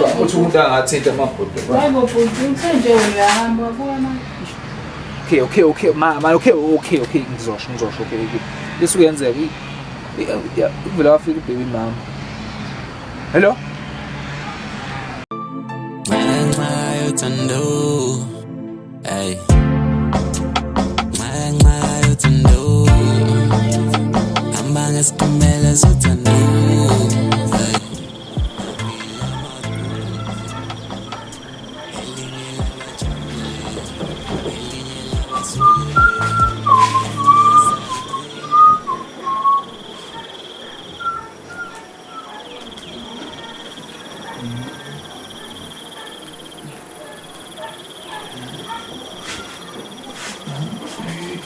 Ngicabanga ukuthi umuntu angathinta amabhodwe. Hayi bo bhuti, uthe nje wena uyahamba wabuya manje. Okay, okay, okay, ma, ma, okay, okay, okay, ngizosho, ngizosho, okay, okay. Lisuke yenzeka, uvele wafika ubaby mama. Hello? Ngenxa yothando, ey. Ngenxa yothando, hamba ngesitimela sothando, ey.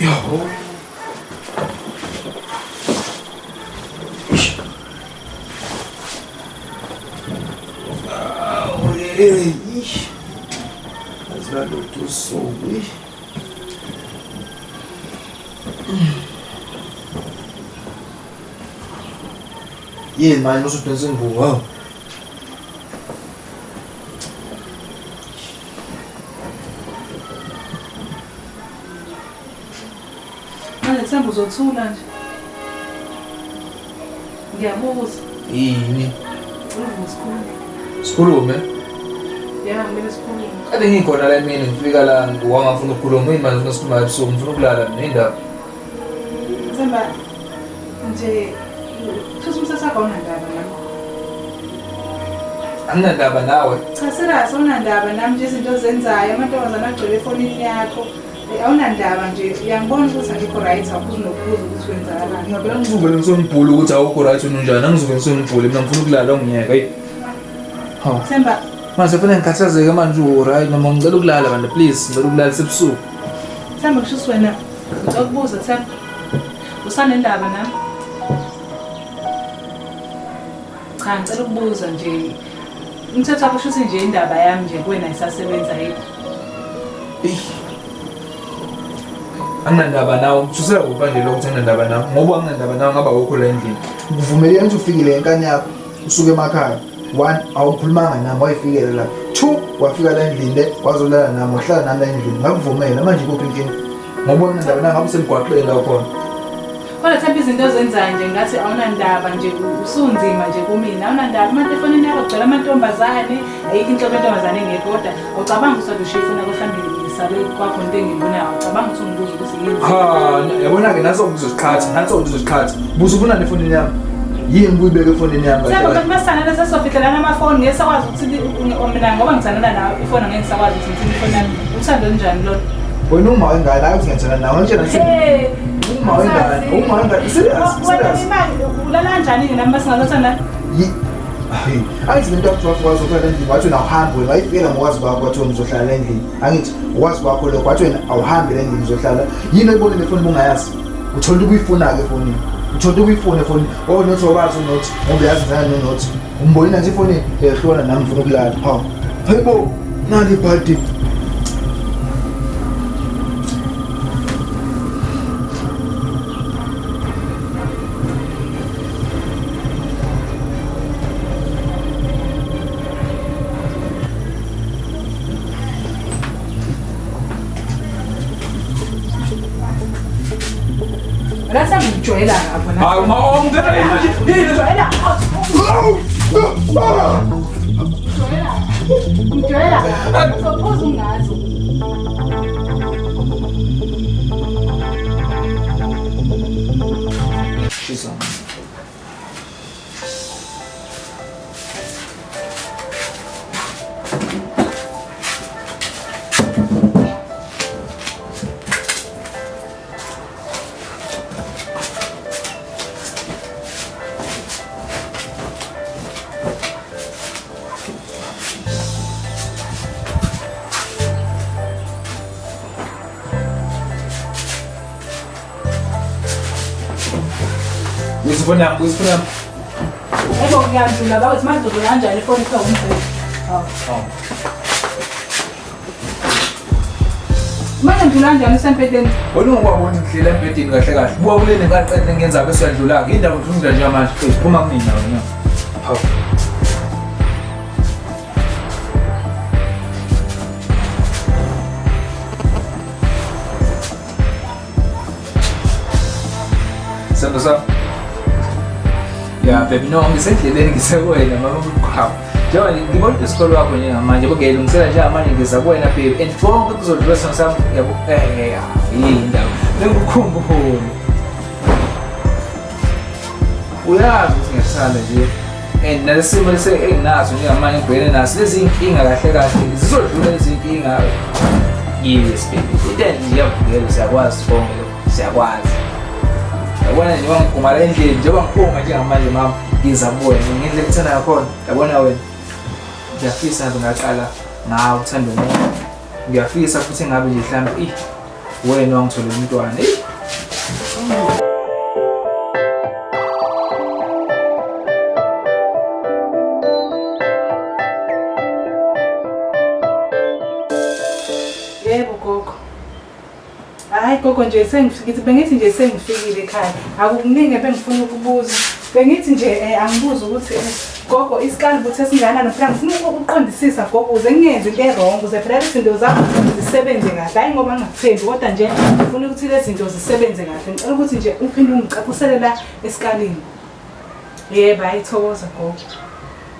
Yo. Hey, azalutho usuku. Yini manje usudonsa ingubo? Hawu. Manje Themba uzothula nje. Ngiyabuza. Yini? Uvuka sikhulume. Sikhulume. Ya, kumele sikhulume. Kade ngikhona la emini ngifika la wangafuna ukukhuluma yini manje ufuna sikhuluma ebusuku ngifuna ukulala mina indaba. Themba nje kusho umthetho wakho awunandaba nami. Anginandaba nawe. Cha serious awunandaba nami nje izinto ozenzayo amantombazane agcwele efonini yakho. Awunandaba nje uyangibona ukuthi angikho right awukuzi nokubuza ukuthi wenzakalani. Mina phela ngizuvele ngisongibhula ukuthi awukho right unjani angizuvele ngisongibhule mina ngifuna ukulala ungiyeka hey. Hawu. Themba Manje kufanele ngikhathazeke manje u right noma ngicela ukulala bandla please ngicela ukulala sebusuku. Themba kusho ukuthi wena ngicela ukubuza Themba. Usanendaba nami? Cha ngicela ukubuza nje. Umthetho wakho kusho ukuthi nje indaba yami nje kuwena isasebenza yikho. Eish. Anginandaba nawe, ngithusela kuphi manje lokho ukuthi anginandaba nawe? Ngoba anginandaba nawe ngaba awukho la endlini. Ngivumelene ukuthi ufikile ngenkani yakho usuke emakhaya. One, awukhulumanga nami wayifikela la. Two, wafika la endlini le wazolala nami wahlala nami la endlini. Ngakuvumela manje ikuphi inkinga? Ngoba anginandaba nawe ngabe usemgwaqeni la ukhona. Kodwa Themba izinto ozenzayo nje ngathi awunandaba nje usunzima nje kumina awunandaba abantu efonini yakho kugcwele amantombazane ayikho inhlobo yentombazane engekho kodwa awucabanga ukuthi kade ushiye ifoni yakho mhlawumbe ngisale kwakho into engiyibonayo awucabanga ukuthi ungibuze ukuthi yini. Ha, yabona ke naso ngizoziqhatha, naso ngizoziqhatha. Buza ufuna nefonini yami. Yini ubuyibeke efonini yami kahle Themba kahle? kanti masithandana sesizofihlelana amafoni ngeke sakwazi ukuthi mina ngoba ngithandana nawe ifoni angeke ngisakwazi ukuthi ngithini ifoni yami uthando olunjani lolo. Wena uma wengane hayi ukuthi ngiyathandana nawe ngitshela nje. Hey, Uma wengane, uma wengane serious, Wena serious. imali ulala kanjani-ke nami masingazothanda? Hayi, angithi lento yakho wathi wazohlala endlini wathi wena awuhambi wena wayifikela ngokwazi kwakho wathi wena uzohlala endlini. Angithi ukwazi kwakho lokho wathi wena awuhambi la endlini uzohlala. Yini oyibonile efonini ubungayazi? Uthola into ubuyifuna-ke efonini. Uthola into ubuyifuna efonini. Oh nothi wabazi unothi ngoba uyazi ngizana nonothi. Umbonile nje efonini ehlukana nami ngifuna ukulala. Hawu. Hayibo, nali ibhadi. Wena Themba ungijwayela kabi wena. Hayi uma ongena manje yini? Ungijwayela Ungijwayela kabi. Uzophuza ungazi. Shisa. Uyisifoni yami, uyisifoni yami. Yebo ngiyadlula bakuthi manje uzodlula kanjani ifoni kuthiwa umbhede. Hawu. Hawu. Manje ngidlula kanjani usembhedeni? Wena ungakwabona ngidlela embhedeni kahle kahle. Buka kuleni ngaqeda ngenza bese uyadlula-ke. Indaba ngifuna ukudla njengamanje. Hey, phuma kumina wena. Hawu. Sendo sami. Ya baby no ngisendleleni ngisekuwena mama umkhwabo. Njengoba ngibona isikolo wakho njengamanje bokuyilungisela njengamanje ngiza kuwena baby and konke kuzodlula sona sami yabo yini indaba. Bengikukhumbule. Uyazi ukuthi ngiyakuthanda nje. And nalesimo lesi enginaso njengamanje ngibhekene naso lezi inkinga kahle kahle zizodlula lezi inkinga. Yes baby. Into enje iyavukela siyakwazi konke lokho siyakwazi. Yabona nje ngiphuma la endlini njengoba ngiphuma njengamanje mama ngiza kuwena ngendlela ekuthanda ngakhona yabona wena ngiyafisa ngabe ngaqala ngawe uthanda umuntu ngiyafisa futhi ngabe nje mhlawumbe ih wena wangitholela umntwana eh Yebo gogo. Hayi gogo nje sengifikile bengithi nje sengifikile ekhaya. Akukuningi ebengifuna ukubuza. Bengithi nje angibuze ukuthi gogo isikali buthe singanani phela ngifuna ukuqondisisa gogo uze ngingenzi into e-wrong uze phela izinto zami zisebenze kahle. Hayi ngoba ngingakuthembi kodwa nje ngifuna ukuthi lezi zinto zisebenze kahle. Ngicela ukuthi nje uphinde ungicacisele la esikalini. Yebo, hayi thokoza gogo.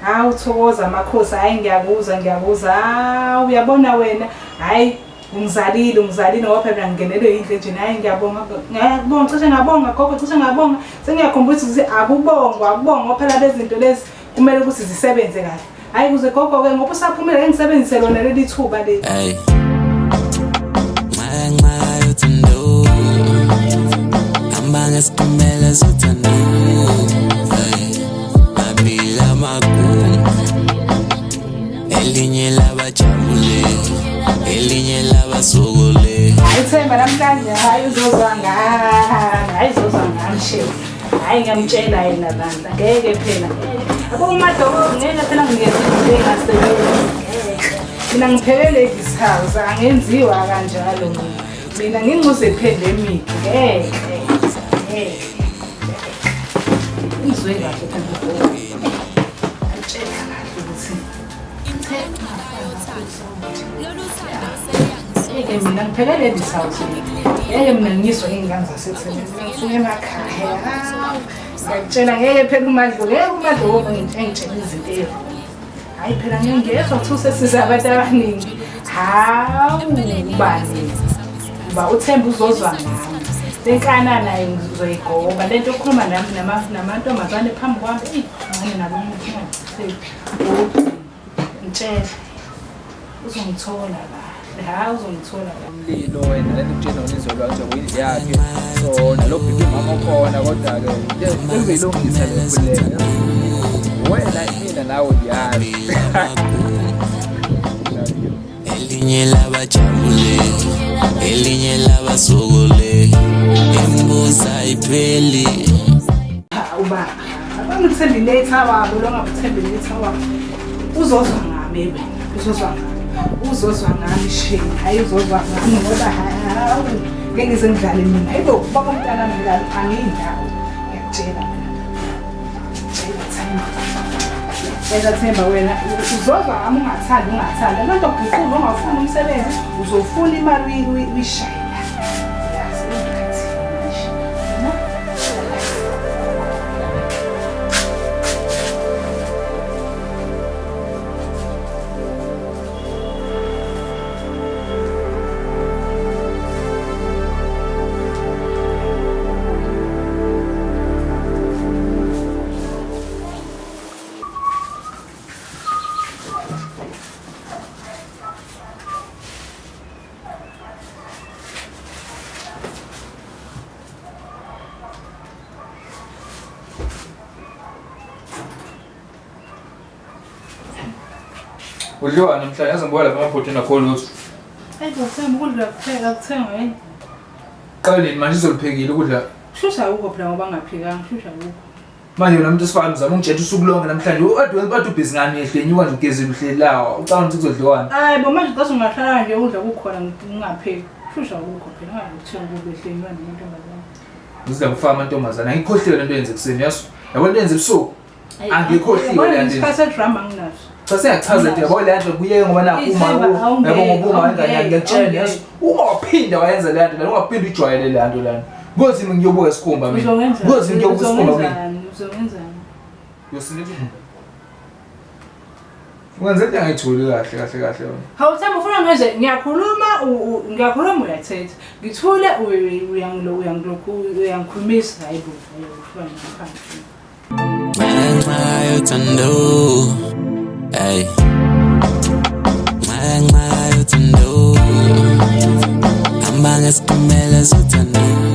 Hawu thokoza makhosi, hayi ngiyakuzwa ngiyakuzwa. Hawu uyabona wena, hayi ungizalile ungizalile ngoba phela ngingenelwe yindlu enjena. Hayi ngiyabonga ngiyabonga cishe ngabonga gogo cishe ngabonga. Sengiyakhumbula ukuthi akubongwa akubongwa ngoba phela lezi zinto lezi kumele ukuthi zisebenze kahle. Hayi kuze gogo ke ngoba usaphumile ngisebenzise lona leli thuba leli. Hey. Nxa yothando. Hamba ngesitimela sothando. Hey. Mabili amagumbi. Elinye labajabule, elinye labasokole. Hayi Themba namhlanje hayi uzozwa ngami, hayi uzozwa ngami shefu. Hayi ngiyamtshela yena bandla, ngeke phela. Abo umadoko ngeke phela ngiyenze into engasebenzi. Ngeke. Mina ngipheke ladies house, angenziwa kanjalo mina. Mina nginguze pandemic, ngeke. Ngeke. Ngizwe kahle phela gogo. Ngitshela kahle ukuthi Ngeke mina ngipheke ladies house. Ngeke mina ngizwe iy'ngane zaseThekwini. Ngisuke emakhaya. Hawu, ngiyakutshela ngeke phela umadlo, ngeke umadlo engitshela izinto ey'wrong. Hhayi phela ngeke ngiyezwa kuthiwa usesize abantu abaningi. Hawu, ubani? Uba uThemba uzozwa ngami. Le nkana naye ngizoyigoba. Le nto yokukhuluma nami namantombazane phambi kwami, eyi, ngcono nabo umuntu ungachitheki. Ngitshela. Uzongithola kahle. Hayi uzongithola kahle. Umlilo wena lento kutshela ngizolwa nje kuyindlu yakhe. So nalo bheki mama okhona kodwa ke uzoyilungisa le mfulelo. Wena mina nawe uyazi. Elinye labajabule, elinye labasokole. Imibuzo ayipheli. Uba abangithembi letha wabo lo ngakuthembi letha wabo. Uzozwa ngami wena, uzozwa ngami. Uzozwa ngami shame, hayi uzozwa ngami ngoba hawu ngeke ngize ngidlale mina. Hayibo baba umntana ngidlala angiyindawo. Ngiyakutshela mina. Tshela Themba. Tshela Themba wena uzozwa ngami ungathandi ungathandi. Abantu oguqula ungafuni umsebenzi uzofuna imali uyishaye. Yazi ungathi manje. No? Udliwa namhlanje yazi ngibona lapha amabhodweni akho lutho. Hayi bo Themba ukudla kupheka kuthengwa yini? Qala nini manje uzoliphekile ukudla. Shusha akukho phela ngoba ngaphikanga, shusha akukho. Manje wena umuntu osifana uzama ungitshela usuku lonke namhlanje uade ubhizi ngani ehle nyuka nje ugezile uhleli la ucabanga ukuthi kuzodliwani. Hayi bo manje xa ungahlala nje ukudla kukhona ngingapheki. Shusha akukho phela ngangikuthenga ukudla ehlenywa namantombazane. Ngizida kufaka amantombazane angikhohliwe lento yenze ekuseni yaso. Yabo lento yenze ebusuku. Angikhohliwe le nto. Isikhathi sedrama anginaso. Cha sengiyachaza nje yabo le nto kuyeke ngoba nakho uma Ithemba, yabo ngoba uma awungeke, ingane ngiyakutshela awungeke. yaso. Uma waphinda wayenza le nto lana ungaphinda ujwayele le nto lana. Kuyothi ngiyobuka isikhumba mina. Uzongenzani? Kuyothi ngiyobuka isikhumba mina. Uzongenzani? Uzongenzani? Yosinetha. Ungenza into engayitholi kahle kahle kahle wena. Hawu Themba ufuna ngenze ngiyakhuluma ngiyakhuluma uyathetha. Ngithule uyangilokhu uyangikhulumisa hayi bo ufuna ngaphandle. Nxa yothando, ay. Nxa yothando, hamba ngesitimela sothando.